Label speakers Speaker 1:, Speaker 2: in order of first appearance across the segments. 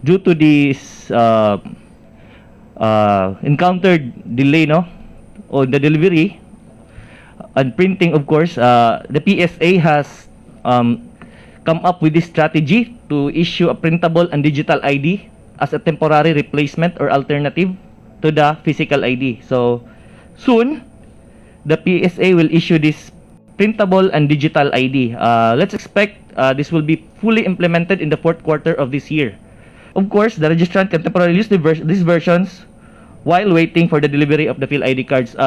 Speaker 1: Due to this encountered delay, no, on the delivery and printing, of course, the PSA has come up with this strategy to issue a printable and digital ID as a temporary replacement or alternative to the physical ID. So soon, the PSA will issue this printable and digital ID. Let's expect this will be fully implemented in the fourth quarter of this year. Of course, the registrant can temporarily use these versions while waiting for the delivery of the PhilID cards.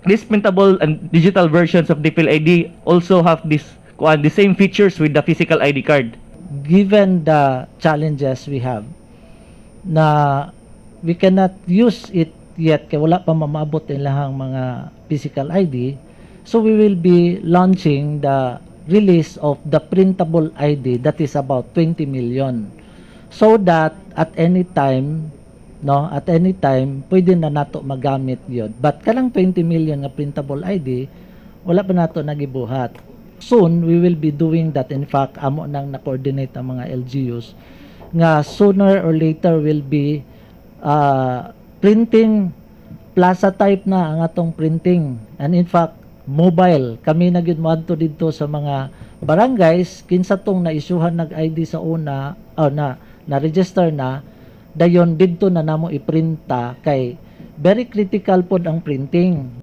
Speaker 1: These printable and digital versions of the PhilID also have this kuan, the same features with the physical ID card.
Speaker 2: Given the challenges we have na we cannot use it yet kay wala pa mamaabot ilahang mga physical ID, so we will be launching the release of the printable ID that is about 20 million so that at any time, no, at any time pwede na nato magamit yun. But kanang 20 million nga printable ID, wala pa nato nagibuhat. Soon we will be doing that. In fact, amo nang na-coordinate ang mga LGUs nga sooner or later will be printing plaza type na ang atong printing. And in fact, mobile kami na gyud moadto didto sa mga barangays, kinsa tong na-issuehan nag ID sa una o na na-register na, dayon didto na namo iprinta kay very critical pod ang printing.